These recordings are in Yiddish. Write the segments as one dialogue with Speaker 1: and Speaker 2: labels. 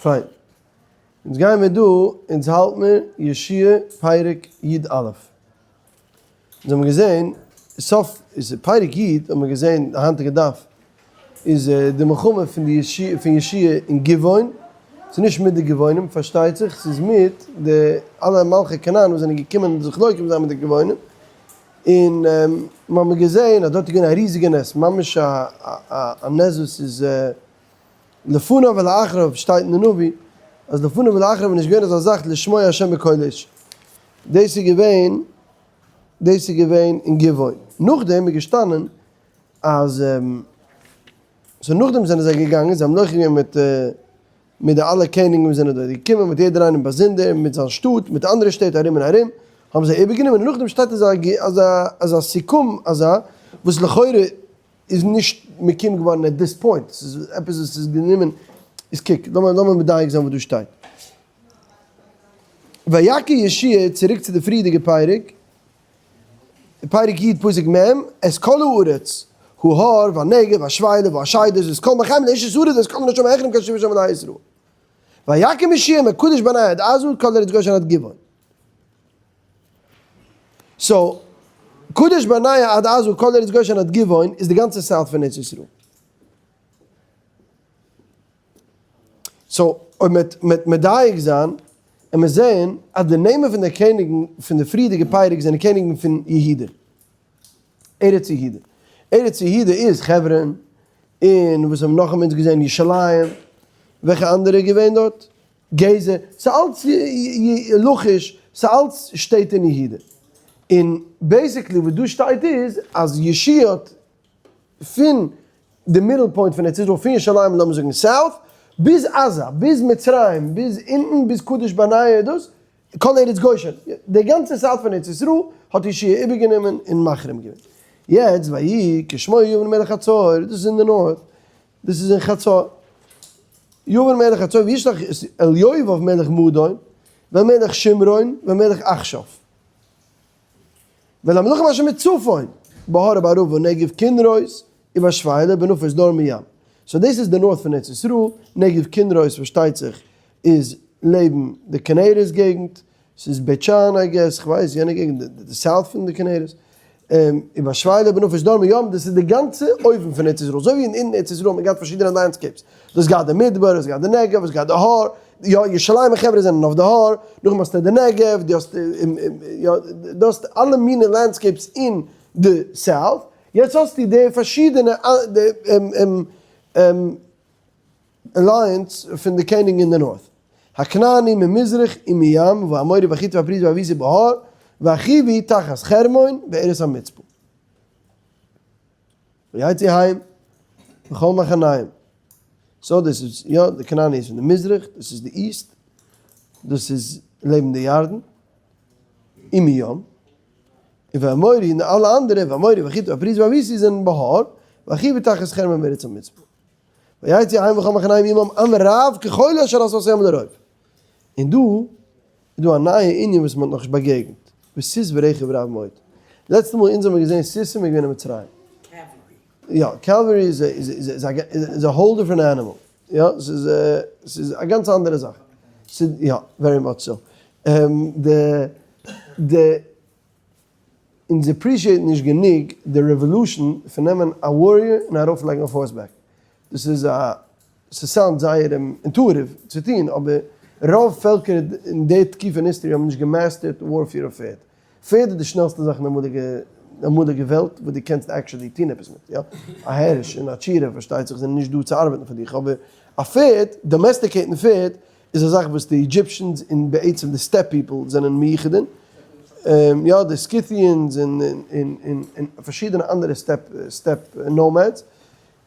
Speaker 1: פיין. אונז גייען מיר דא, אונז האלט מיר יהושע פרק י א. אונז האבן געזען, סוף איז פרק י האבן מיר געזען די היינטיגע דף איז די מלחמה פון די פון יהושע אין גבעון, ס'איז נישט מיט די גבעונים פארשטייט זיך, ס'איז מיט די אלע מלכי כנען וואס זענען געקומען זיך נוקם זיין מיט די גבעונים, און מיר האבן געזען אז דארט איז געווען א ריזיגע נס, ממש א א נס וואס איז לפניו ולאחריו, שטייט אין די נביא אז לפניו ולאחריו איז נישט געווען אזא זאך לשמוע ה' בקול איש, דאס איז געווען דאס איז געווען אין גבעון, נאכדעם איז געשטאנען אז so נאכדעם זענען זיי געגאנגען, זיי האבן נוחה געווען מיט מיט די אלע קעניגן וואס זענען דארט געקומען, מיט יעדער איינעם באזונדער, מיט זיין שטאט, מיט אנדערע שטעט ארום און ארום, האבן זיי איבערגענומען, און נאכדעם שטייט אזא אזא אזא סיכום אזא, וואס לכאורה איז נישט מקים געווארן at this point, ס'איז עפעס וואס איז גענומען, איז קוק, לאמיר לאמיר מדייק זיין וואס דא שטייט. ויקר יהושע, צוריק צו די פריערדיגע פרק, פרק י פסוק מ, את כל הארץ, ההר והנגב והשפלה והעשדות ואת כל מחנה לאיש את הארץ ואת כל הנשמה החרים כאשר ציוה ה' אלהי ישראל. ויקם יהושע מקדש ברנע עד עזה כל ארץ גושן עד גבעון. so, קדש ברנע עד עזה כל ארץ גושן עד גבעון איז די גאנצע south פון ארץ ישראל. so, אויב מען וועט מדייק זיין, וועט מען זען אז די נעמען פון די קעניגן פון די פריערדיגע פרק זענען קעניגן פון יהודה, ארץ יהודה. ארץ יהודה איז חברון, און וואס האבן נאך האבן אונז געזען ירושלים, וועלכע אנדערע איז געווען דארט? גזר, ס'איז אלץ לכיש, ס'איז אלץ שטעט אין יהודה. און basically וואס דא שטייט איז אז יהושע האט פון די middle point פון ארץ ישראל, פון ירושלים לאמיר זאגן south, ביז עזה, ביז מצרים, ביז אונטן, ביז קדש ברנע דאס, כל ארץ גושן, די גאנצע south פון ארץ ישראל האט יהושע איבערגענומען און מחרים געווען. יעצט ויהי כשמוע יבין מלך חצור, דאס איז אין די north, דאס איז אין חצור. יבין מלך חצור וישלח אל יובב מלך מדון, ואל מלך שמרון, ואל מלך אכשף. ואל המלכים אשר מצפון, בהר ובערבה נגב כנרות, ובשפלה בנפות דרום מים. so דאס איז די north פון ארץ ישראל, נגב כנרות פארשטייט זיך איז לעבן די כנרת געגנט, ס'איז בית שאן I guess, כ'ווייס יענע געגנט, די south פון די כנרת, ובשפלה בנפות דרום מים, דאס איז די גאנצע אויבן פון ארץ ישראל, אזוי ווי אין ארץ ישראל האט מען געהאט פארשידענע landscapes, דו האסט געהאט די מדבר, האסט געהאט די נגב, האסט געהאט די הר, יא ירושלימ'ע חברה זענען אויף די הר, נאכדעם האסטו די נגב, דו האסט יא דו האסט אלע מיני landscapes אין די south, יעצט האסטו די פארשידענע alliance פון די קעניגן אין די north, הכנעני ממזרח ומים והאמורי והחתי והפריזי והיבוסי בהר והחוי תחת חרמון בארץ המצפה. ויצאו הם וכל מחניהם. so דאס איז יא די כנעני איז פון די מזרח, דאס איז די east, דאס איז לעבן די ירדן, ומים, און והאמורי און די אלע אנדערע, והאמורי והחתי והפריזי והיבוסי זענען בהר, והחוי תחת חרמון בארץ המצפה. ויצאו הם וכל מחניהם עמם עם רב כחול אשר עשה הים לרוב. און דא איז דא א נייע ענין וואס מען האט נאכנישט באגעגנט, וסוס ורכב רב מאוד. לעצטע מאל אונז האבן געזען סוסים איז געווען אין מצרים. יא, cavalry איז איז א whole different animal. יא, ס'איז ס'איז א גאנץ אנדערע זאך. ס'איז יא, very much so. די די אונז appreciate ן נישט גענוג די revolution פון נעמען א warrior און ארויפלייגן אויף horseback. דאס איז א, ס' sound ט זייער intuitive צו טון, אבער רוב פעלקער אין די תקופה אין history האבן נישט גע master ט warfare אויף פערד. פערד איז די שנעלסטע זאך אין די אמאליגע וועלט וואס דו קענסט actually טון עפעס מיט. יא, א הערש און א טשיטא פארשטייט זיך זענען נישט דא צו ארבעטן פאר דיך, אבער א פערד, domesticate ן פערד, איז א זאך וואס די Egyptians און בעצם די steppe people זענען מיוחד אין, יא די Scythians און און פארשידענע אנדערע steppe steppe nomads,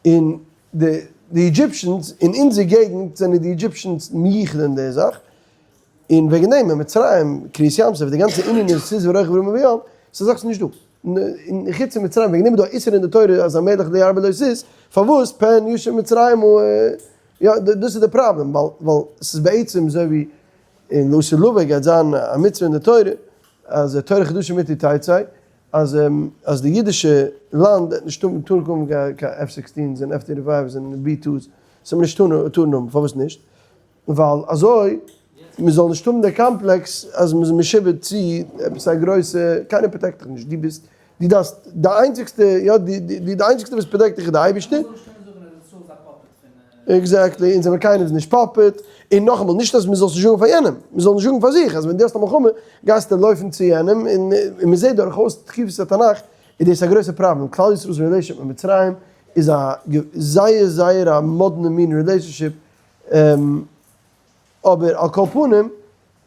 Speaker 1: און די די Egyptians אין אונזער געגנט זענען די Egyptians מיוחד אין די זאך, און וועגן דעם אין מצרים קריעת ים סוף די גאנצע ענין איז סוס ורכב רמה בים, ס'איז א זאך וואס איז נישט דא אין חוץ פון מצרים, וועגן דעם איז דא א איסור אין די תורה אז א מלך לא ירבה לו סוס, פארוואס פן ישוב מצרימה יא, דאס איז די פראבלעם, ווייל ווייל ס'איז בעצם אזוי ווי אין לעתיד לבוא גייט זיין א מצוה אין די תורה, אז תורה חדשה מאתי תצא, אז אז די אידישע לאנד וועט נישט טארן טארן קומען קיין F sixteens און F thirty fives און B twos, ס'וועט מען נישט טארן טארן האבן, פארוואס נישט? ווייל אזוי מען זאל נישט האבן די קאמפלעקס אז מען איז משועבד צו עפעס א גרויסע, קיינער protect דיך נישט, דו ביסט, דו דארפסט, די איינציגסטע, יא, די איינציגסטע וואס protect דיך איז די אייבערשטער. Exactly, אונז זעמיר קיינעמס נישט puppet, און נאכאמאל, נישט אז מען זאל עס נישט זאגן פאר יענעם, מען זאל נישט זאגן פאר זיך, אז ווען דו האסט א מלחמה גייסטו לויפן צו יענעם, און מען זעט דורכאויס תקופת התנך איז דאס א גרויסע פראבלעם, כלל ישראל'ס relationship מיט מצרים איז א זייער זייער א מאדנע מין relationship, אבער על כל פנים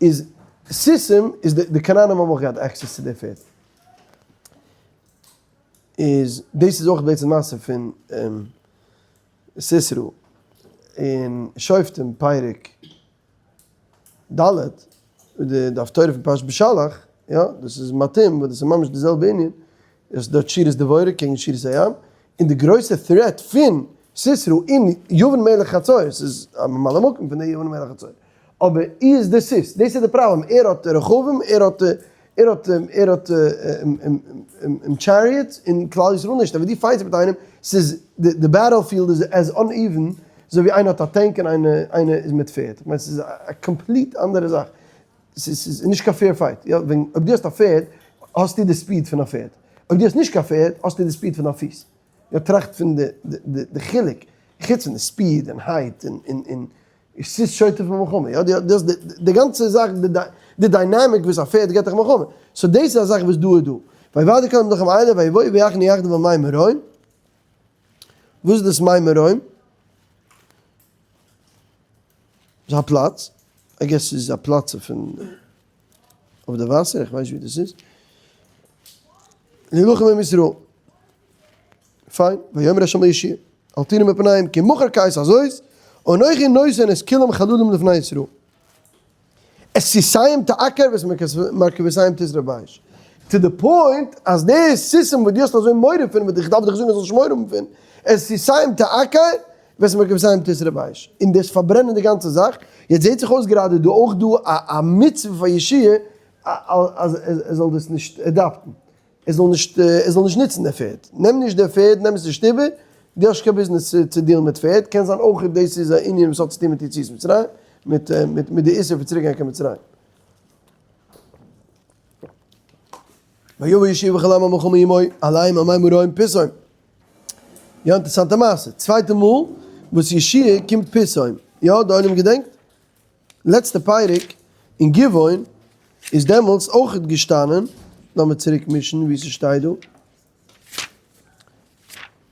Speaker 1: איז סוסים איז די כנענים האבן אויך געהאט access צו די פערד. איז דאס איז אויך בעצם מעשה פון סיסרא אין שופטים פרק ד', די הפטורה פון פרשת בשלח, יא, דאס איז מתאים ווייל דאס איז ממש די זעלבע ענין, עס איז דארט שירת דבורה קעגן שירת הים, און די גרויסע threat פון סיסרא און יבין מלך חצור, ס'איז א ממלא מקום פון די יבין מלך חצור, אבער איז די סוס, דאס איז די פראבלעם, ער האט רכבים, ער האט ער האט ער האט chariots און כלל ישראל נישט, אבער דו fight סט מיט איינעם, ס'איז די battlefield איז as uneven אזוי ווי איינער האט א tank און איינער איינער איז מיט פערד, כ'מיין ס'איז א complete אנדערע זאך, ס'איז נישט קיין fair fight, יא ווען אויב דו האסט א פערד האסטו די speed פון א פערד, אויב דו האסט נישט קיין פערד האסטו די speed פון דיין פיס, יא טראכט פון די די חילוק, חוץ פון די speed און height און און ס'איז שוטה פון מלחמה, יא, די האסט די גאנצע זאך, די dynamic וואס א פערד געבט דיך מלחמה, so דאס איז א זאך וואס דא איז דא, ויוועדו כל המלכים האלה ויבואו ויחנו יחדיו על מי מרום, וואס איז דאס מי מרום? ס'איז א פלאץ, I guess ס'איז א פלאץ פון אויף די וואסער, איך ווייס נישט ווי דאס איז, להילחם עם ישראל. פיין, ויאמר ה' ליהושע, אל תירא מפניהם כי מחר כעת הזאת, אנכי נותן את כולם חללים לפני ישראל. את סוסיהם תעקר ואת מרכבותיהם תשרף באש. To the point אז די סוסים וואס דו האסט אזוי מורא פון, וואס איך דארף דיך זאגן אז זאלסט נישט מורא האבן פון, את סוסיהם תעקר ואת מרכבותיהם תשרף באש. און דאס פארברענען די גאנצע זאך. יעצט זעט זיך אויס גראדע דא אויך דא א מצוה פאר יהושע אז ער זאל דאס נישט adopt ן. ער זאל נישט ער זאל נישט נוצן די פערד, נעם נישט די פערד נעם עס נישט איבער, דו האסט נישט קיין ביזנעס צו deal ן מיט פערד, קען זיין אויך דאס איז א ענין וואס האט צו טון מיט יציאת מצרים, מיט מיט מיט די איסור פון צוריק גיין קיין מצרים. ויבא יהושע וכל העם המלחמה עמו עליהם על מי מרום פתאום. יא אינטערסאנטע מעשה, צווייטע מאל וואס יהושע קומט פתאום, יא די עולם געדענקט? לעצטע פרק אין גבעון איז דעמאלטס אויכעט געשטאנען, לאמיר צוריק מישן ווי ס'שטייט דא,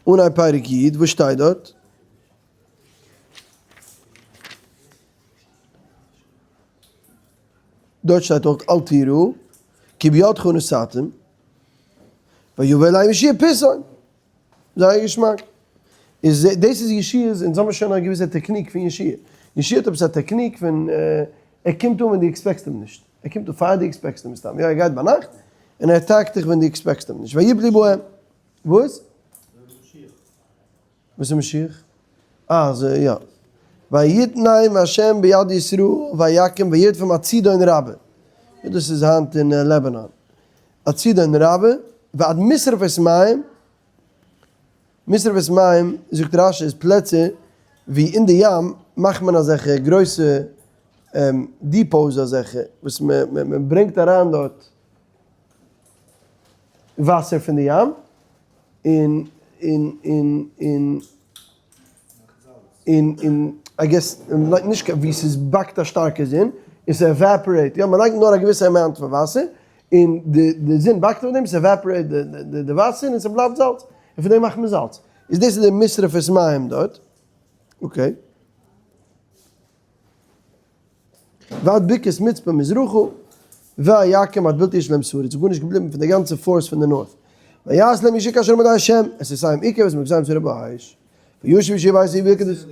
Speaker 1: אנהייב פרק י', וואס שטייט דארט? דארט שטייט אויך אל תיראו כי בידך נתתים ויבא אליהם יהושע פתאום. זייער געשמאק. איז דאס איז יהושע'ס, אונז האבן שוין א געוויסע technique פון יהושע. יהושע האט עפעס א technique פון ער קומט אן ווען דו expect סט אים נישט. ער קומט אן פאר דו expect סט אים מסתם. יא ער גייט ביינאכט און ער attack ט דיך ווען דו expect סט אים נישט. ויפלו בהם. וואס? וואס איז משיח? אה אזוי יא. ויתנם ה' ביד ישראל ויכום וירדפם עד צידון רבה. דאס איז היינט אין לעבענאן. עד צידון רבה ועד משרפות מים, משרפות מים זאגט רשי איז פלעצער ווי אין די ים מאכט מען אזעלכע גרויסע depots אזעלכע וואס מען ברענגט אריין דארט וואסער פון די ים און און און און און און I guess מ'לייגט נישט קיין ווי ס'איז באקט א שטארקע זון און ס' evaporate יא מ'לייגט נאר א געוויסע amount פון וואסער און די די זון באקט אויף דעם ס' evaporate די די וואסער און ס'בלייבט זאלץ און פון דעם מאכט מען זאלץ איז דאס איז די משרפות מים דארט okay. ועד בקעת מצפה מזרחה, ויכם עד בלתי יש להם שריד, ס'איז גארנישט געבליבן פון די גאנצע force פון די north. ויעש להם יהושע כאשר אמר ה', את סוסיהם עקר ואת מרכבותיהם שרף באש. וישב יהושע בית ההיא בקדש.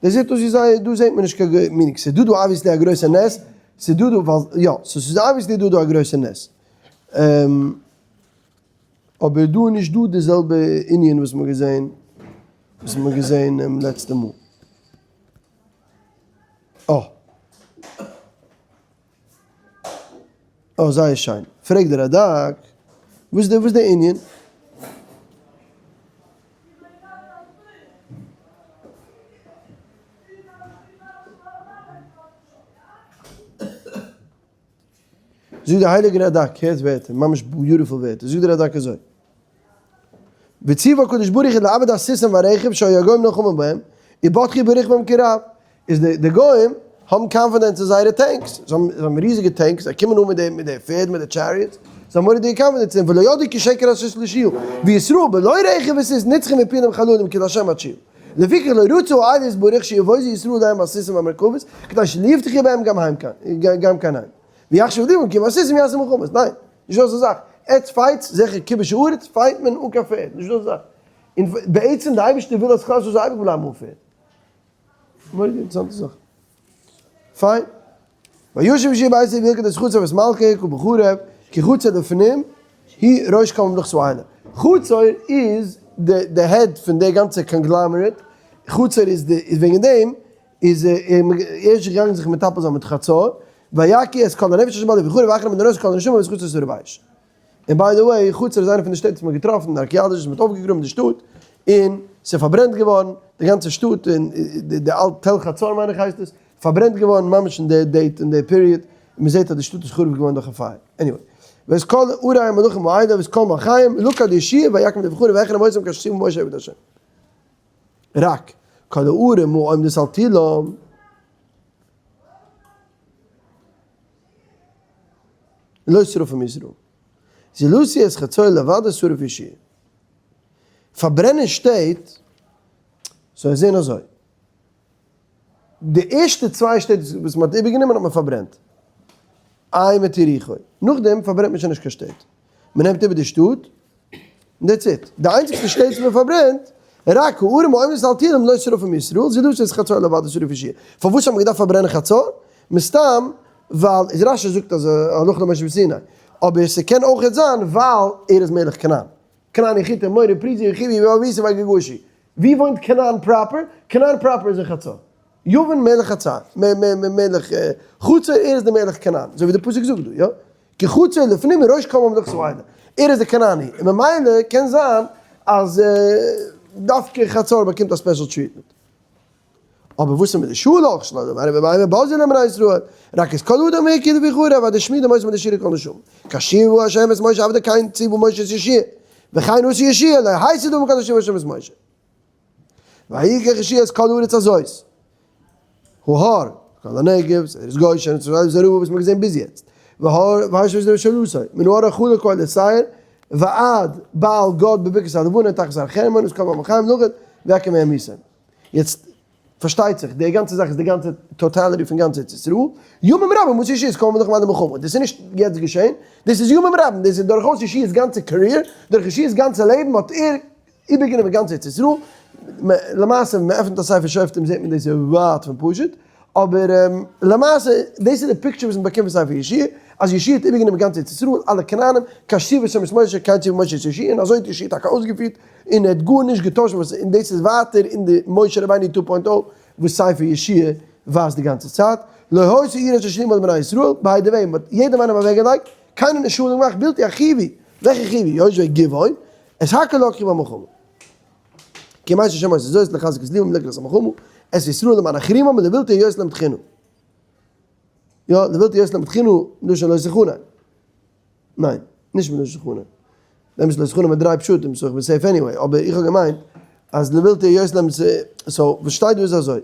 Speaker 1: דאס זעט אויס ווי זיי, דא זעט מען נישט קיין meaning, ס'איז דא דא obviously א גרויסע נס, ס'איז דא דא, ווייל יא, סאו ס'איז obviously דא דא א גרויסע נס. אבער דא איז נישט דא די זעלבע ענין וואס מ'האט געזען, וואס מ'האט געזען לעצטע מאל. אה. אה, זייער שיין. פרעגט דער רדק, וואס איז וואס איז די ענין? זאגט דער הייליגער רדק, הערט ווערטער, ממש beautiful ווערטער, זאגט דער רדק אזוי, וציוה הקדוש ברוך הוא לאבד הסוסים והרכב שהיו הגוים נלחמים בהם, ובטחו ברכבם כי רב, איז די די גוים האבן confidence אין זייערע tanks, זיי האבן ריזיגע tanks, זיי קומען אן מיט די מיט די פערד מיט די chariots, זיי האבן מורא'דיגע confidence אין ולא ידעו כי שקר הסוס להושיע, וישראל בלא רכב וסוס נצחים והפילום חללים כי לה' התשועה. לפיכך לא רצו האל יתברך שיבוזו ישראל להם הסוסים והמרכבות, כדי שלא יבטחו בהם גם הם גם כן הם. ויחשבו לבם כי עם הסוסים יעשו מלחמות. ניין, נישט דא אזא זאך. עטץ fight ס, זיכער כיבוש הארץ fight מען אן קיין פערד, נישט דא אזא זאך. און בעצם די אייבערשטער וויל אז כלל ישראל זאל אייביג בלייבן אן פערד. מורא'דיג אינטערעסאנטע זאך. פיין. וישב יהושע בית אל וילכד את חצור ואת מלכה הכה בחרב, כי חצור לפנים היא ראש כל ממלכת האלה. חצור איז די די head פון די גאנצע conglomerate, חצור איז די איז וועגן דעם איז ער ערשט געגאנגען זיך מטפל זיין מיט חצור, ויכו את כל הנפש אשר בלב בחרב ואחרי מנורות כל הנשמה ואת חצור שרף באש. און by the way, חצור איז איינע פון די שטעט וואס מ'האט געטראפן, ארכיאלאגיש וואס מ'האט אויפגעגראבן די שטאט, און ס'איז פארברענט געווארן די גאנצע שטאט, און די אלט תל חצור מיין איך הייסט עס, פארברענט געווארן ממש אין די date אין די period, און מ'זעט אז די שטאט איז חרוב געווארן דורך א פייער. Anyway. ואת כל ערי המלכים האלה ואת כל מלכיהם, לכד יהושע ויקם לבחור והחרים אותם כאשר ציוה משה עבד השם. רק כל הערים העומדות על תילם. לא שרפום ישראל. זולתי את חצור לבדו שרף יהושע. פארברענען שטעט, סאו עס זעהן אזוי. די ערשטע צוויי שטעט וואס מען האט איבערגענומען האט מען פארברענט. עי מיט יריחו. נאכדעם פארברענט מען שוין נישט קיין שטעט. מען נעמט איבער די שטאט, און that's it. די איינציגסטע שטעט וואס מען פארברענט, רק הערים העומדות על תילם לא שרפום ישראל, זולתי את חצור לבדו שרף יהושע. פארוואס האט מען געדארפט פארברענען חצור? מסתם ווייל איז רשי זאגט אז הלכה למשה מסיני, אבער ס'קען אויכעט זיין ווייל ער איז מלך כנען. כנעני חתי אמורי פריזי חיווי ויבוסי וגרגשי. ווי וואוינט כנען proper? כנען proper איז אין חצור. יבין מלך חצר, מלך חצור, ער איז די מלך כנען, אזוי ווי די פסוק זאגט דא, יא? כי חצור לפנים מראש כל ממלכות האלה, ער איז די כנעני, און ממילא קען זיין אז דווקא חצור באקומט א special treatment. אבער וואס איז מיט די שלח שלא דבר ובהמה בזו להם בני ישראל, רק את כל האדם הכיר לפי חרב עד השמידם אותם עד אשר כל נשמה. כאשר ציוה ה' את משה עבדו כן ציוה משה את יהושע, וכן עשה יהושע לא הסיר דבר מכל אשר ציוה ה' את משה. ויקח יהושע את כל הארץ הזאת, ההר, כל הנגב, ארץ גושן, ארץ ערבה וואס מ'האט געזען ביז יעצט, והר והיושב בשלותו, מן ההר החלק אל שעיר, ועד בעל גד בבקעת הלבנון תחת הר חרמון ואת כל מלכיהם לכד ויקם וימיתם. יעצט פארשטייט זיך די גאנצע זאך איז די גאנצע totality פון גאנץ ארץ ישראל, ימים רבים עשה יהושע את כל הממלכים האלה מלחמה, דאס איז נישט יעצט געשען, דאס איז ימים רבים, דאס איז דורכאויס יהושע'ס גאנצע career, דורך יהושע'ס גאנצע לעבן האט ער איבערגענומען גאנץ ארץ ישראל, למעשה ווען מען עפנט א ספר שופטים זעט מען דאס איז ווייט פון פשוט, אבער למעשה דאס איז די picture וואס מען באקומט פון ספר יהושע, אז יהושע האט איבערגענומען גאנץ ארץ ישראל, אלע כנענים, כאשר ציוה ה' את משה, כן ציוה משה את יהושע, און אזוי האט יהושע טאקע אויסגעפירט, און ער האט גארנישט געטוישט וואס און דאס איז ווייטער אין די משה רבינו two point o וואס ספר יהושע ווייזט די גאנצע צייט, לא היתה עיר אשר שלמה לבני ישראל, by the way, מען האט יעדעם איינעם אוועקגעלייגט, קיינער נישט שלום געמאכט, בלתי החיווי, וועלכע חיווי? יושבי גבעון, את הכל לקחו במלחמה. כי מאת השם היתה זאת לחזק את לבם לקראת המלחמה, את ישראל למען החרימם ולבלתי היות להם תחינה. יא, לבלתי היות להם תחינה, מלשון לא תחנם. ניין, נישט מלשון תחנם. באמת לא תחנם מיט דריי פשטים, so איך בין safe anyway, אבער איך האב געמיינט אז לבלתי היות להם so וואס שטייט דא איז אזוי,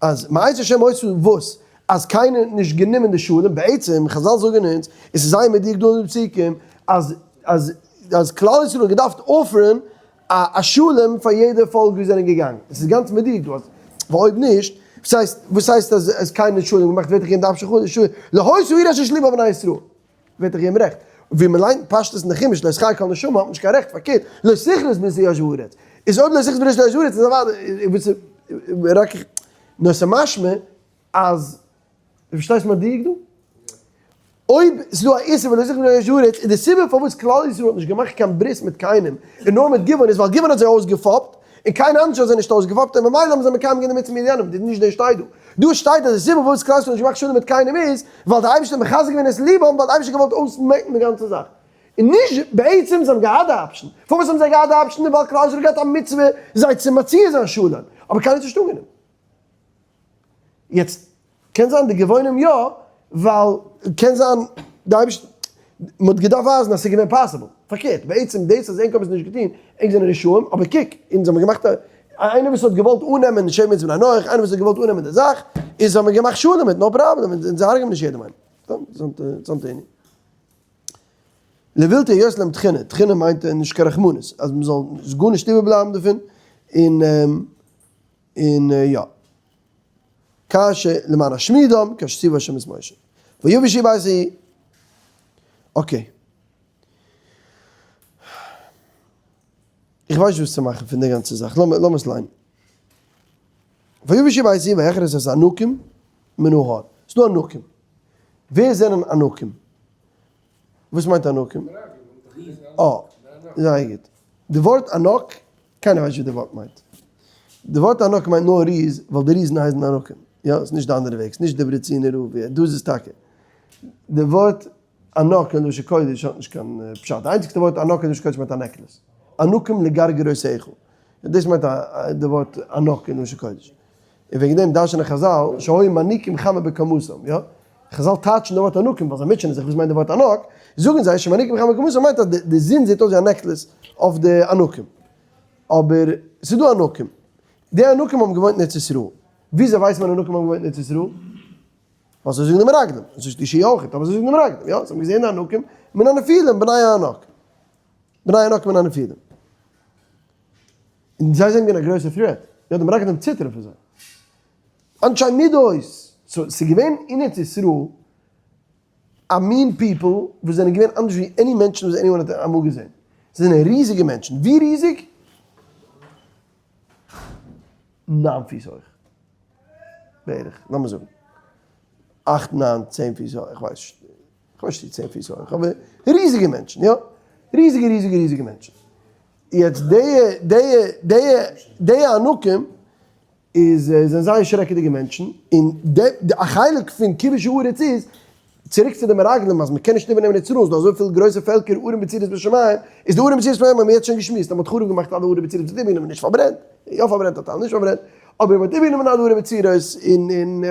Speaker 1: אז מאת השם היתה וואס? אז קיינער האט נישט גענומען די שלום, בעצם חזל זאגן אונז, עס איז זייער מדויק דא אין די פסוקים, אז אז אז כלל ישראל האט געדארפט offer ן א א שלום פאר יעדע פאלק ווי זיי זענען געגאנגען, עס איז גאנץ מדויק דא, אז ווייל אויב נישט, וואס הייסט וואס הייסט אז אז קיינער האט שלום געמאכט ווערט דאך יעדן דארף שלום, לא היתה עיר אשר שלמה בני ישראל. ווערט דאך איהם רעכט. ווי מען ליינט פשטות אין די חומש לא תחיה כל נשמה האט מען נישט קיין רעכט, פארקערט לא תכרות ברית ליושבי הארץ. איז אויב לא תכרות ברית ליושבי הארץ איז אוודאי וואס רק איך נאר ס'משמע אז דו פארשטייסט מיין דיוק דא? אויב ס'איז דא א איסור פון לא תכרות ברית ליושבי הארץ איז די סיבה פארוואס כלל ישראל האט נישט געמאכט קיין ברית מיט קיינעם און נאר מיט גבעון איז ווייל גבעון האט זיי אויסגעפאפט און קיינער אנדערש האט זיי נישט אויסגעפאפט און ממילא האבן זיי מקיים געווען די מצוה מיט יענעם, נישט דאס שטייט דא. דא שטייט אז די סיבה פארוואס כלל ישראל האט נישט געמאכט שלום מיט קיינעם איז ווייל די אייבערשטער האט מחזק געווען את לבם ווייל די אייבערשטער האט געוואלט אויסמעקן די גאנצע זאך. און נישט בעצם זיי האבן געהאט די option. פארוואס האבן זיי געהאט די option? ווייל כלל ישראל האט געהאט א מצוה זיי צו מציע זיין שלום, אבער קיינער האט עס נישט אנגענומען. יעצט קען זיין די גבעונים יא, ווייל קען זיין די אייבערשטער. מען האט געדארפט ווייזן אז ס'איז געווען possible. פארקערט, בעצם דאס אז ענק האבן עס נישט געטון, ענק זענען רשעים, אבער קוק, אונז האבן געמאכט א, איינער וואס האט געוואלט אננעמען שבע מצוות בני נח, איינער וואס האט געוואלט אננעמען די זאך, איז האבן מיר געמאכט שלום מיט, no problem, אונז הרג'ענען נישט יעדעם איינעם. אינטערעסאנטע ענין. לבלתי היות להם תחינה, תחינה מיינט נישט קיין רחמנות, אז מען זאל גארנישט איבערבלייבן דערפון, און און יא. כאשר למען השמידם, כאשר ציווה השם את משה. ויבא יהושע בית ההיא. okay. איך ווייס נישט וואס צו מאכן פון די גאנצע זאך, לאמיר עס ליינען. ויבא יהושע בעת ההיא ויכרת את הענקים מן ההר. ס'דא ענקים. ווער זענען ענקים? וואס מיינט ענקים? אה, זייער גוט. די ווארט ענק, קיינער ווייסט נישט וואס די ווארט מיינט. די ווארט ענק מיינט נאר ריז, ווייל די ריזן הייסן ענקים. יא, ס'איז נישט די אנדערע וועג, ס'איז נישט דעברעצינער רב, דא איז עס טאקע. די ווארט ענק אין לשון קודש האט נישט קיין פשט. די איינציגסטע ווארט ענק אין לשון קודש מיינט א necklace. ענקים לגרגרותיך. דאס מיינט די ווארט ענק אין לשון קודש. און וועגן דעם דרש'נען חזל שהיו מניקים חמה בקומתם, יא? חזל טייטשן די ווארט ענקים ווייל זיי מוטשענען זיך וואס מיינט די ווארט ענק, זאגן זיי שמניקים חמה בקומתם מיינט אז די זון זעט אויס ווי א necklace אויף די ענקים. אבער ס'איז דא ענקים. די ענקים האבן געוואוינט אין ארץ ישראל. וויאזוי ווייסט מען ענקים האבן געוואוינט אין ארץ ישראל? ווייל זיי זאגן די מרגלים. עס איז יהושע אויך, אבער זיי זאגן די מרגלים, יא? זיי האבן געזען די ענקים מן הנפילים בני הענק. בני הענק מן הנפילים. און זיי זענען געווען א גרויסע threat, יא די מרגלים ציטערן פון זיי. אנשי מידות! so ס'איז געווען אין ארץ ישראל א מין people וואס זענען געווען אנדערש ווי any מענטשן וואס anyone האט אמאל געזען. זיי זענען ריזיגע מענטשן. ווי ריזיג? ניין פיס הויך. בערך, לאמיר זאגן. אכט ניין צען פיס הויך, איך ווייס נישט. כ'ווייס נישט צו צען פיס הויך, אבער ריזיגע מענטשן, יא. ריזיגע ריזיגע ריזיגע מענטשן. יעצט די די די די ענקים איז זענען זייער שרעקעדיגע מענטשן, און די א חלק פון כיבוש הארץ איז, צוריק צו די מרגלים אז מ'קען נישט איבערנעמען ארץ ישראל, ס'דא אזויפיל גרויסע פעלקער ערים בצורות בשמים, איז די ערים בצורות בשמים האבן מיר יעצט שוין געשמועסט אז מ'האט חרוב געמאכט אלע ערים בצורות, מ'האט איבערגענומען נישט פארברענט, יא פארברענט א טייל נישט פארברענט, אבער מ'האט איבערגענומען אלע ערים בצורות, און און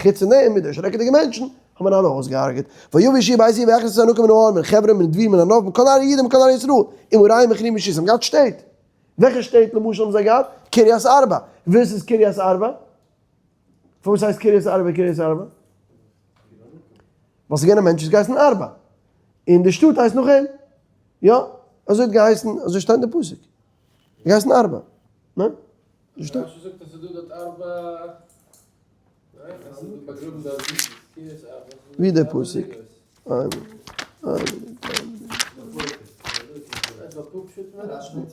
Speaker 1: חוץ פון דעם מיט די שרעקעדיגע מענטשן האט מען אלע אויסגעהארגעט, ויבא יהושע בעת ההיא ויכרת את הענקים מן ההר מן חברון מן דביר מן ענב מכל ערי יהודה מכל ערי ישראל עם עריהם הכניעום יהושע, זיי האבן געהאט שטעט, וועלכע שטעט למשל האבן זיי געהאט? קרית ארבע, וואס איז קרית ארבע? פארוואס הייסט קרית ארבע קרית ארבע? ווייל ס'איז געווען א מענטש וואס געהייסן ארבע, און די שטאט הייסט נאך אים, יא, אזוי האט געהייסן, אזוי שטייט אין די פסוק, געהייסן ארבע, ניין?
Speaker 2: רשי זאגט אז ס'איז דא דארט ארבע.
Speaker 1: ווי דער פסוק?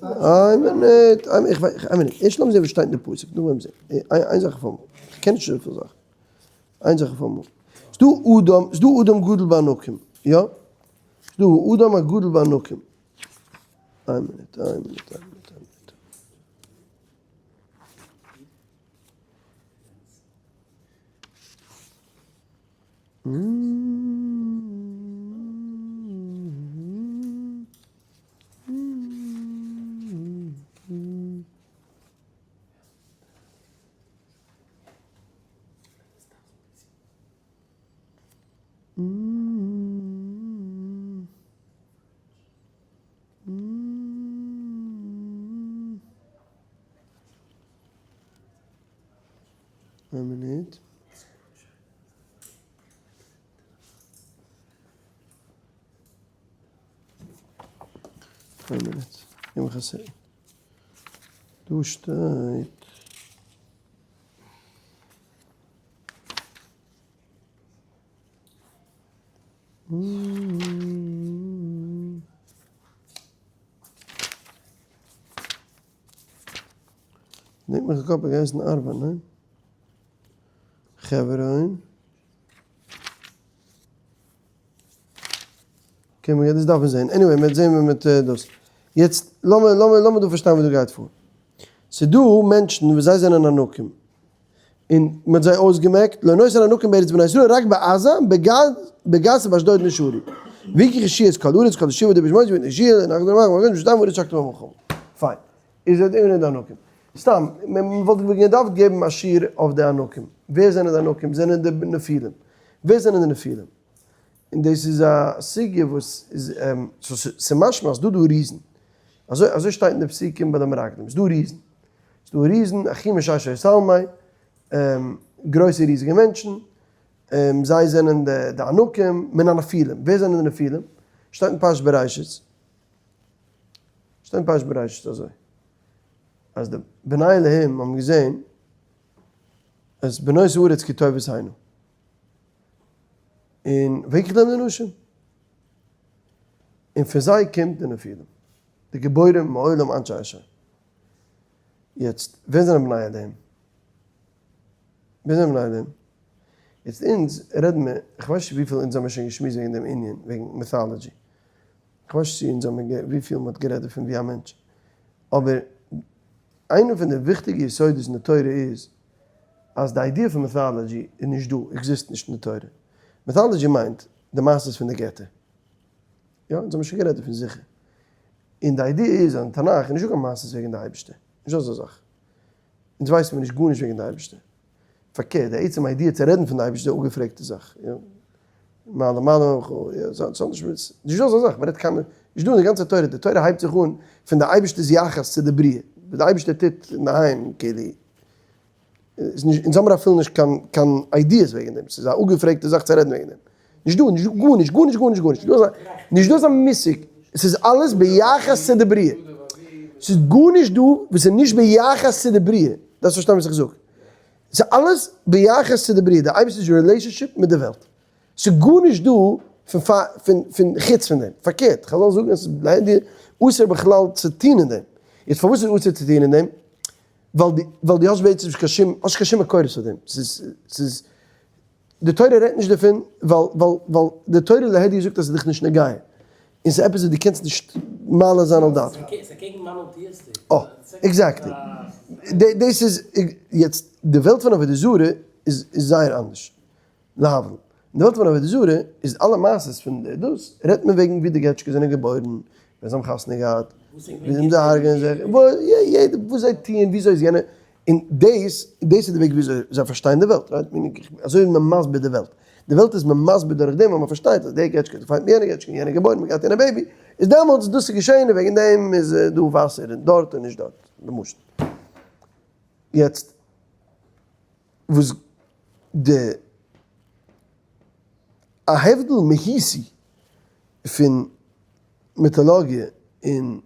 Speaker 1: איין מינוט, איין מינוט, ערשט לאמיר זעהן וואס שטייט אין די פסוק, נאכדעם וועלן מיר זעהן, איין זאך אויף אמאל, איך קען נישט אזויפיל זאכן, איין זאך אויף אמאל, ס'דא אדם, ס'דא אדם גדול בענקים, יא? ס'דא אדם הגדול בענקים, איין מינוט, איין מינוט, איין מינוט, איין מינוט. איין מינוט. איין מינוט. גיב מיך א second. דא שטייט. געדענק מיך א קאפ געהייסן ארבע, ניין? חברון. okay, מ'גייט דאס דארפן זעהן. anyway, מ'וועט זעהן ווען מ'וועט דאס. יעצט, לאמיר לאמיר לאמיר דא פארשטיין וואס דא גייט פאר. ס'דא מענטשן וואס זיי זענען ענקים. און מ'האט זיי אויסגעמעקט, לא נותר ענקים בארץ בני ישראל רק בעזה, בגת ובאשדוד נשארו. ויקח יהושע את כל הארץ כל שבעה דברות משה ויתן יהושע פיין. איז ער דער די ענקים. סתם, מען וואלט געדארפט געבן א שיעור אויף די ענקים. ווער זענען די ענקים? זענען די נפילים. ווער זענען די נפילים? און דאס איז א סוגיא וואס איז, ס'משמע אז דא דא ריזן, אזוי אזוי שטייט אין די פסוקים ביי די מרגלים, ס'דא ריזן, ס'דא ריזן, אחימה ששי ותלמי, גרויסע ריזיגע מענטשן, זיי זענען די ענקים, מן הנפילים, ווער זענען די נפילים? שטייט אין פרשת בראשית, שטייט אין פרשת בראשית אזוי, אז די בני אלהים האבן געזען אז בנות הארץ כי טובות הנה, און ויקח להם לנשים, און פון זיי קומט די נפילים, די גיבורים מעולם אנשי השם. יעצט, ווער זענען בני אלהים? ווער זענען בני אלהים? יעצט אונז רעדן מיר, איך ווייס נישט וויפיל אונז האמיר שוין געשמועסט וועגן דעם ענין, וועגן mythology. איך ווייס נישט צו אונז האמיר וויפיל מ'האט גערעדט דערפון ווי א מענטש. אבער איינע פון די וויכטיגע יסודות אין די תורה איז אז די idea פון mythology איז נישט דא, exist נישט אין די תורה. mythology מיינט די מעשות פון די געטער. יא, אונז האמיר שוין גערעדט דערפון זיכער. און די idea איז אז אין תנך איז נישטא קיין מעשות וועגן די אייבערשטער. נישטא אזא זאך. אונז ווייסן מיר נישט גארנישט וועגן די אייבערשטער. פארקערט, די עצם idea צו רעדן פון די אייבערשטער איז א אפגעפרעגטע זאך. יא. מעלה מעלה וכו'. יא, ס'האט נישט מיט, נישטא אזא זאך, מ'רעדט קיינמאל, נישטא אין די גאנצע תורה, די תורה הייבט זיך אן פון די אייבערשטער'ס יחס צו די בריאה, וואס די אייבערשטער טוט אינדערהיים, כאילו, איז נישט, אונז האמיר אפילו נישט קיין קיין ideas וועגן דעם, ס'איז א אפגעפרעגטע זאך צו רעדן וועגן דעם. נישט דא, נישט דא, גארנישט, גארנישט, גארנישט, גארנישט, נישט דא אזא, נישט דא אזא מושג, ס'איז אלעס ביחס צו די בריאה. ס'איז גארנישט דא וואס איז נישט ביחס צו די בריאה, דארפסט פארשטיין וואס איך זאג. ס'איז אלעס ביחס צו די בריאה, די אייבערשטער'ס relationship מיט די וועלט. ס'איז גארנישט דא פון פאר פון פון חוץ פון דעם. פארקערט, חזל זאגן אז ס'איז להדיא אסור בכלל צו טון אין דעם. יעצט פארוואס איז אסור צו טון אין דעם? ווייל די ווייל די האסט בעצם נישט קיין שום האסט נישט קיין שום מקורות פאר דעם. ס'איז ס'איז די תורה רעדט נישט דערפון ווייל ווייל ווייל די תורה להדיא זאגט אז ס'איז דיך נישט נוגע. און ס'איז עפעס וואס דו קענסט נישט מעלה זיין על דעתך.
Speaker 2: ס'איז אקעגן monotheistic.
Speaker 1: אה, exactly. דאס איז, יעצט די וועלט פון עבודה זרה איז זייער אנדערש. להבדיל. אין די וועלט פון עבודה זרה איז אלע מעשות פון די דאס רעדט מען וועגן ווי די געטשקעס זענען געבוירן, ווען זיי האבן חתונה געהאט, ווי זיי הרג'ענען זיך, יעדע וואס זיי טוען, וויאזוי איז יענער, און דאס דאס איז די וועג וויאזוי זיי פארשטייען די וועלט, right? meaning אזוי איז מען מסביר די וועלט. די וועלט איז מען מסביר דורך דעם אז מען פארשטייט אז דער געטשקע האט גע fight מיט יענער געטשקע און יענער געבוירן און געהאט יענע baby, איז דעמאלטס דאס איז געשען און וועגן דעם איז דא וואסער און דארט און נישט דארט, למשל. יעצט וואס די א הבדל מהותי פון מיטאלאגיע און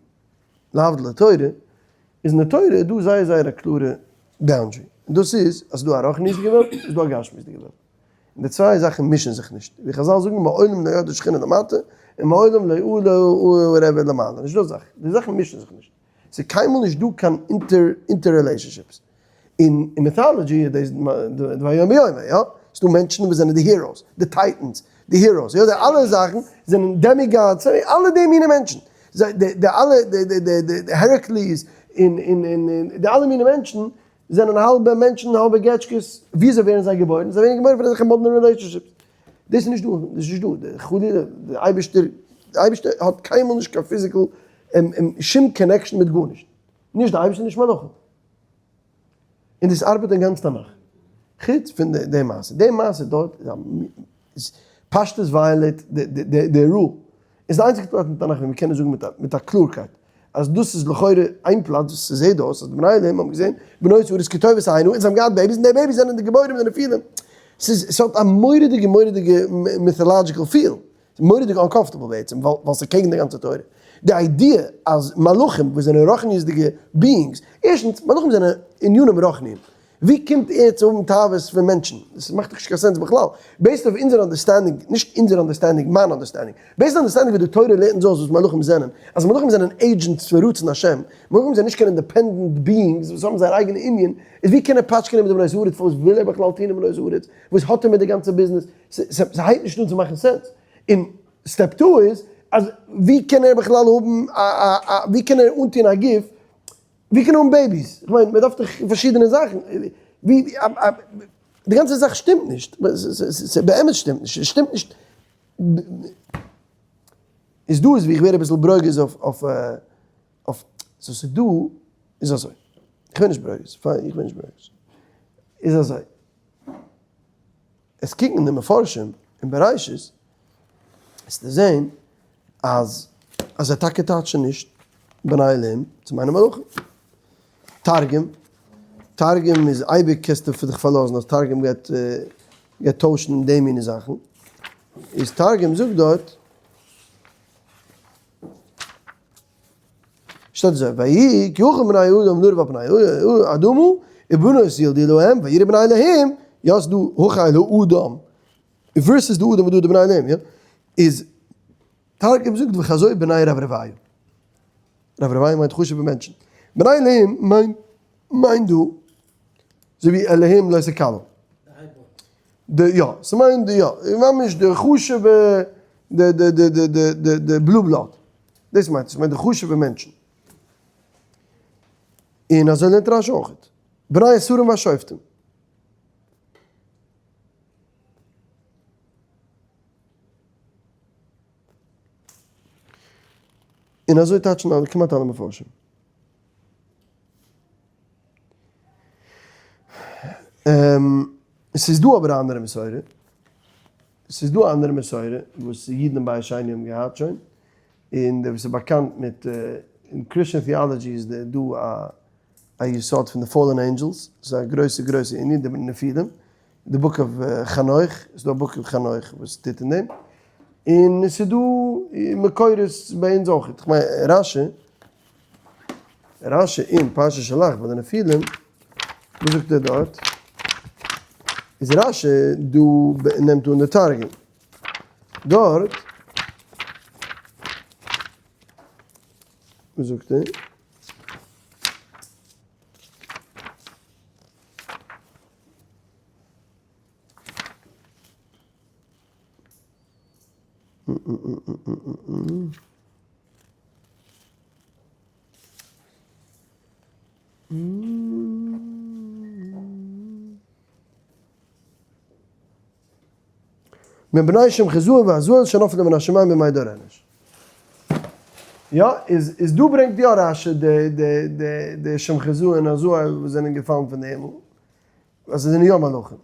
Speaker 1: להבדיל די תורה, איז אין די תורה איז דא זייער זייער א קלארע boundary, און דאס איז אז ס'איז דא א רוחניות'דיגע וועלט און ס'איז דא א גשמיות'דיגע וועלט, און די צוויי זאכן מישן זיך נישט, ווי חזל זאגן מעולם לא ירדה שכינה למטה און מעולם לא עלה רבי למעלה, נישטא אזא זאך, די זאכן מישן זיך נישט. ס'איז קיינמאל נישט דא קיין inter inter relationships. אין mythology איז דאס דבר יום ביומו, יא? ס'דא מענטשן וואס זענען די heroes, די titans, די heroes, יא? די אלע זאכן זענען demigods, אלע די מיני מענטשן. זיי די די אלע די די די די די הערקליס און און און די אלע מיני מענטשן זענען האלבע מענטשן האלבע געטשקעס. וויאזוי ווערן זיי געבוירן? זיי ווערן געבוירן פון אזעלכע מאדנע relationships. דאס איז נישט דא, דאס איז נישט דא, חלילה, די אייבערשטער, די אייבערשטער האט קיינמאל נישט קיין physical שום connection מיט גארנישט, נישט די אייבערשטער נישט מלאכים, און דאס ארבעט אין גאנץ תנך, חוץ פון די מעשה, די מעשה דארט איז פשטות violate די rule, איז די איינציגסטע פלאץ אין תנך ווי מ'קען עס זאגן מיט א קלארקייט, אז דאס איז לכאורה איין פלאץ וואס ס'זעהט אויס אז די בני אלהים האבן געזעהן בנות הארץ כי טובות הנה און זיי האבן געהאט babies און די babies זענען די גיבורים די נפילים. ס'איז ס'האט א מורא'דיגע מורא'דיגע mythological feel. מורא'דיג uncomfortable בעצם ווייל ווייל ס'איז קעגן די גאנצע תורה. די idea אז מלאכים וואס זענען רוחניות'דיגע beings, ערשטנס מלאכים זענען ענינים רוחניים, ווי קומט ער צו האבן תאוות פון מענטשן? דאס מאכט דאך נישט קיין sense בכלל. based אויף אונזער understanding, נישט אונזער understanding, מיין understanding, based understanding ווי די תורה לערנט אונז אויס וואס מלאכים זענען, אז מלאכים זענען agents פון רצון השם, מלאכים זענען נישט קיין independent beings וואס האבן זייער אייגענע ענין, איז ווי קען ער פאטשקענען מיט די בנות הארץ? פארוואס וויל ער בכלל טון אין בנות הארץ? וואס האט ער מיט די גאנצע ביזנעס? ס'הייבט נישט אן צו מאכן sense. און step two איז, אז ווי קען ער בכלל האבן א א א ווי קען ער אנטון א גוף ווי קען האבן babies? איך מיין מען דארף דאך פארשידענע זאכן, ווי די גאנצע זאך שטימט נישט, באמת שטימט נישט, עס שטימט נישט, איז דא איז ווי איך ווער אביסל ברוגז אויף אויף אויף, so ס'איז דא איז אזוי, איך ווער נישט ברוגז, פיין איך ווער נישט ברוגז, איז אזוי, עס קוקן די מפרשים אין בראשית. וועסטו זען אז אז זיי טאקע טייטשן נישט בני אלהים צו מיינען מלאכים. תרגום, תרגום איז אייביג קענסטו פאר דיך פארלאזן אז תרגום גייט גייט טוישן די מיני זאכן, איז תרגום זאגט דארט, שטייט אזוי, ויהי כי יכול בני אדם לרוב על פני האדמה ובנות ילדו להם ויראו בני אלהים, יא ס'דא הכא אל האדם, versus די אדם וואס דא איז די בני אלהים, יא, איז תרגום זאגט וחזו בני רברביא, רברביא מיינט חשוב'ע מענטשן, בני אלהים מיינט מיינט דא אזוי ווי אלהים לא תקלל. די יא, ס'מיינט די יא, ממש די חשוב'ע די די די די די די די blue blood, דאס מיינט עס, ס'מיינט די חשוב'ע מענטשן. און אזוי לערנט רשי אויכעט, בני השרים והשופטים. און אזוי טייטשן אלע, כמעט אלע מפרשים. ס'איז דא אבער א אנדערע מסורה, ס'איז דא א אנדערע מסורה וואס אידן אין בית שני האבן געהאט שוין, און דער וואס איז באקאנט מיט, אין Christian theology איז דא א יסוד פון די fallen angels, ס'איז א גרויסע גרויסע ענין, די נפילים, די book of חנוך, ס'איז דא א book of חנוך וואס טוט אין דעם, און ס'איז דא מקורות ביי אונז אויך, איך מיין רשי, רשי אין פרשת שלח ביי די נפילים, וואס זאגט ער דארט? איז רשי דא נעמט אן די תרגום, דארט, וואס זאגט ער? מבני שמחזוה ועזאל שנפלו מן השמים בימי דור אנוש. יא, איז איז דא ברענגט יא רשי די די די די שמחזוה און עזאל וואס זענען געפאלן פון די הימל, אז זיי זענען יא מלאכים.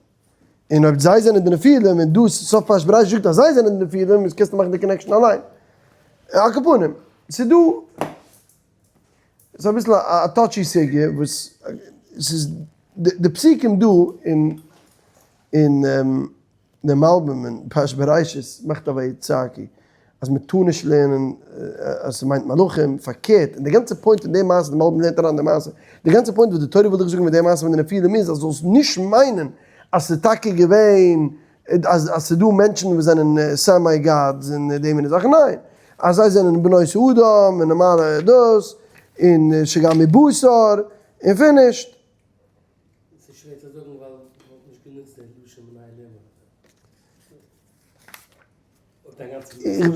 Speaker 1: און אויב זיי זענען די נפילים און דא סוף פרשת בראשית זאגט אז זיי זענען די נפילים איז קענסטו מאכן די connection אליין. על כל פנים, ס'איז דא, ס'איז אביסל א touchy סוגיא וואס ס'איז די פסוקים דא אין אין די מלבים אין פרשת בראשית מאכט א ויצעקו אז מען טאר נישט לערנען אז ס'מיינט מלאכים, פארקערט, און די גאנצע point פון די מעשה, די מלבים לערנט אריין די מעשה, די גאנצע point וואס די תורה וויל דיך זאגן מיט די מעשה פון די נפילים איז אז זאלסט נישט מיינען אז ס'איז טאקע געווען אז אז ס'איז דא מענטשן וואס זענען semi gods און די מיני זאכן, ניין, אז זיי זענען בנות אדם און נארמאלע דאס, און שגם מבשר, און finished.
Speaker 2: ס'איז שווער צו זאגן ווייל מ'וואלט נישט גענוצט די לשון בני אלהים.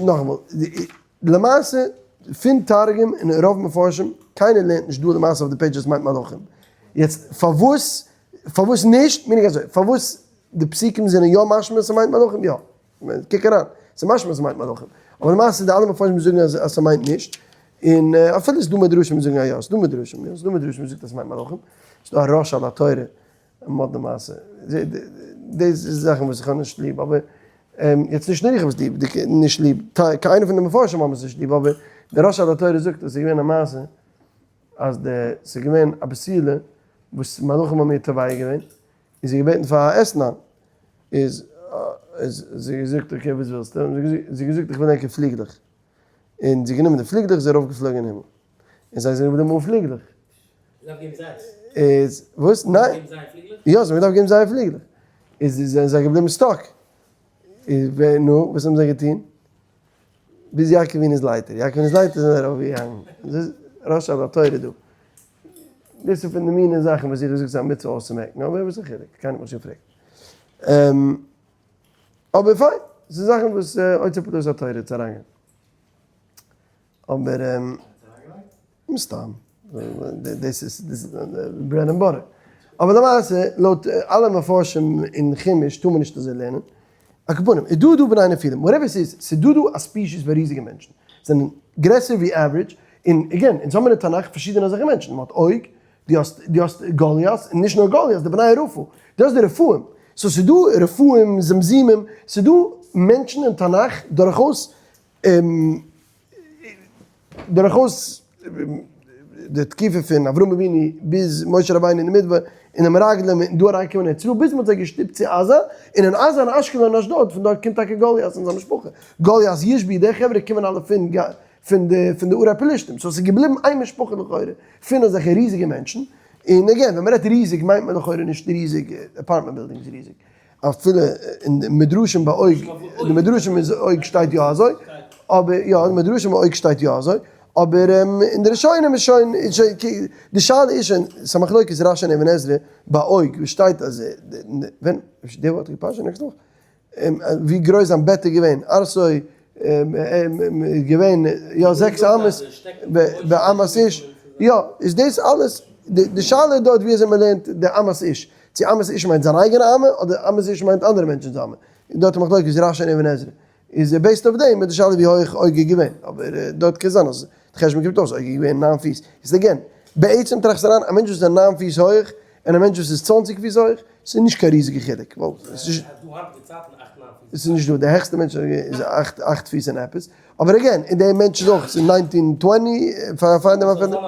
Speaker 1: נאכאמאל, למעשה פון תרגום און רוב מפרשים, קיינער לערנט נישט דא למעשה אויף די page אז ס'מיינט מלאכים. יעצט פארוואס פארוואס נישט, מיין איך אזוי, פארוואס די פסוקים זענען יא משמע ס'מיינט מלאכים, יא. קוק אריין, ס'איז משמע ס'מיינט מלאכים. אבער למעשה די אלע מפרשים זאגן אז ס'מיינט נישט. און אפילו ס'דא מדרשים וואס זאגן אז יא, ס'דא מדרשים, יא, ס'דא מדרשים וואס זאגט אז ס'מיינט מלאכים. ס'דא א ראש על התורה. מאדנע מעשה. דאס איז זאכן וואס איך האב נישט ליב, אבער יעצט נישט נאר איך האב עס ליב, נישט ליב, קיין איינער פון די מפרשים האבן עס נישט ליב, אבער דער ראש על התורה זאגט אז ס'איז געווען א מעשה אז די, ס'איז געווען א בתולה וואס מלאכים האבן איר תובע געווען, און זי געבעטן פאר א אתנן, איז איז זי געזאגט okay וואס ווילסטו, זי געזאגט איך וויל ענקער פליגלעך, און זי גענומען די פליגלעך זי איז ארויפגעפלויגן אין הימל, און זיי זענען געבליבן אן פליגלעך. איז וואס? ניין. יא, זיי האבן געדארפט געבן זייער פליגלעך. איז זענען זיי געבליבן stuck. איז ווער נו, וואס האבן זיי געטון? ביז יעקב אבינו'ס לייטער. יעקב אבינו'ס לייטער זענען ארויף געגאנגען. דאס איז ראש על התורה דא. דאס איז פון די מיני זאכן וואס איך האב געזאגט ס'איז א מצוה אויסצומעקן, אבער וואס איז די חילוק? קיינער האט מיך נישט געפרעגט. אבער פיין, ס'איז זאכן וואס אוצר פלאות התורה צו אריינגיין. אבער מסתם, דאס איז bread and butter. אבער למעשה, לויט אלע מפרשים אין חומש טאר מען נישט אזוי לערנען. על כל פנים, איז דא דא בני נפילים, whatever ס'איז, ס'איז דא דא א species פון ריזיגע מענטשן. זענען גרעסער ווי average, און again, אונז האבן אין תנך פארשידענע אזעלכע מענטשן. מ'האט עוג, דו האסט, דו האסט גוליית, און נישט נאר גוליית, די בני הרפה. דו האסט די רפאים. so ס'איז דא רפאים, זמזומים, ס'איז דא מענטשן אין תנך דורכאויס. דורכאויס די תקופה פון אברהם אבינו ביז משה רבינו אין די מדבר, און די מרגלים און דא אריינגעקומען אין ארץ ישראל ביז מען האט זיי געשטופט צו עזה, און אין עזה און אשקלון און אשדוד, פון דארט קומט טאקע גוליית און זיין משפחה, גוליית ישבי, די חברה קומען אלע פון פון די פון די ערי פלשתים, so עס איז געבליבן איין משפחה לכאורה פון אזעלכע ריזיגע מענטשן, און again ווען מען רעדט ריזיג מיינט מען לכאורה נישט ריזיג apartment buildings ריזיג, אפילו אין די מדרשים ביי אויג, אין די מדרשים איז אויג שטייט יא אזוי, אבער יא אין מדרשים ביי אויג שטייט יא אזוי, אבער אין די ראשונים איז שוין, די שאלה איז שוין, ס'איז א מחלוקת רשי און אבן עזרא ביי אויג וואס שטייט אז ווען, די וואך האט געפאשעט נעקסטע וואך, ווי גרויס זיין בעט איז געווען, ארסוי איז געווען יא זעקס אמות באמת איש, יא איז דאס אלעס, די שאלה איז דארט ווי אזוי מען לערנט די אמת איש, צו אמת איש מיינט זיין אייגענע אמה אדער אמת איש מיינט אנדערע מענטשנ'ס אמה, איז דארט א מחלוקת רשי און אבן עזרא, איז based אויף דעם איז די שאלה ווי הויך אויג איז געווען, אבער דארט קען זיין אז די חשבון קומט אויס אויג איז געווען ניין פיס, איז again, בעצם טראכסט אריין א מענטש וואס איז ניין פיס הויך און א מענטש וואס איז 20 פיס הויך, ס'איז נישט קיין ריזיגע חילוק, ווייל עס איז נישט דא, די העכסטע מענטש איז אכט פיס און עפעס, אבער again, און דער מענטש איז אויך, ס'איז 19 20, פאר דעם אפילו.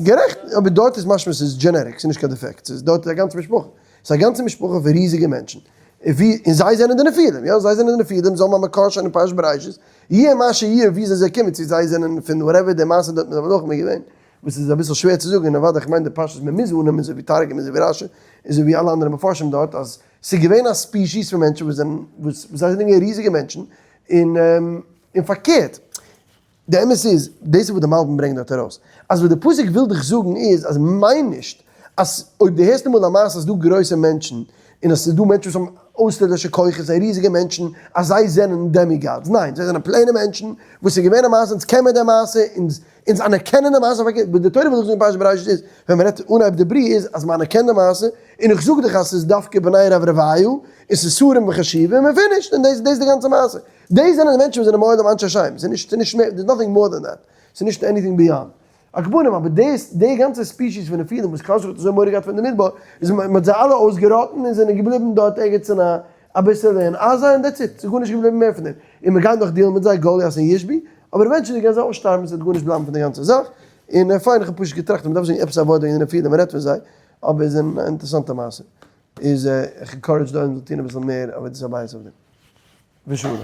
Speaker 1: גערעכט, אבער דארט איז משמע ס'איז genetic, ס'איז נישט קיין defect, ס'איז דארט א גאנצע משפחה, ס'איז א גאנצע משפחה פון ריזיגע מענטשן, ווי, און זיי זענען די נפילים, יא, זיי זענען די נפילים, זיי האבן א מקור שוין אין פרשת בראשית, יהיה מה שיהיה, ווי זיי קומען, צו זיי זענען פון whatever די מעשה דארט מיט די מלאכים איז געווען, וואס איז אביסל שווער צו זאגן, און אוודאי איך מיין די פשט איז מען מוז אננעמען אזוי ווי תרגום אזוי ווי רשי, אזוי ווי אלע אנדערע מפרשים דארט, אז ס'איז געווען א species פון מענטשן וואס זענען, וואס זיי זענען געווען ריזיגע מענטשן, און און פארקערט, די אמת איז, דאס איז וואס די מלבים ברענגט דארט ארויס, אז וואס די פסוק וויל דיך זאגן איז אז מיין נישט אז אויב דו הערסט אמאל א מעשה אז ס'דא גרויסע מענטשן, און אז ס'איז דא מענטשן וואס האבן אויסטערלישע כוחות, זיי ריזיגע מענטשן, אז זיי זענען demigods, ניין, זיי זענען plain ע מענטשן, וואס איז געווען א מעשה, אונז קען מיר די מעשה, אונז אונז אנערקענען די מעשה, פארקערט, וואס די תורה וויל דיך זאגן אין פרשת בראשית איז, ווען מען רעדט אנהייב די בריאה איז, אז מען אנערקענט די מעשה, און איך זאג דיך אז ס'איז דווקא בני רב רביו, און ס'איז שרים וחשובים, און finished, און דאס איז די גאנצע מעשה. דאס זענען די מענטשן וואס זענען מעולם אנשי שם, ס'איז נישט, ס'איז נישט מער, there's nothing more than that, ס'איז נישט anything beyond. על כל פנים, אבער דאס, די גאנצע species פון נפילים וואס כלל ישראל האט אזוי מורא געהאט פון די מדבר, איז מען האט זיי אלע אויסגעראטן און זענען געבליבן דארט ערגעץ אין א אביסעלע אין עזה און that's it, ס'איז גארנישט געבליבן מער פון דעם, און מען גייט נאך deal ן מיט זיי גוליית און ישבי, אבער eventually גייען זיי אויסשטארבן ס'וועט גארנישט בלייבן פון די גאנצע זאך, און פיין איך האב פשוט געטראכט אז מען דארף זאגן עפעס א ווארט וועגן די נפילים מען רעדט פון זיי, אבער איז אן אינטערעסאנטע מעשה, איז איך encourage די עולם זאל טון אביסל מער עבודת הבית אויף דעם. ושלום.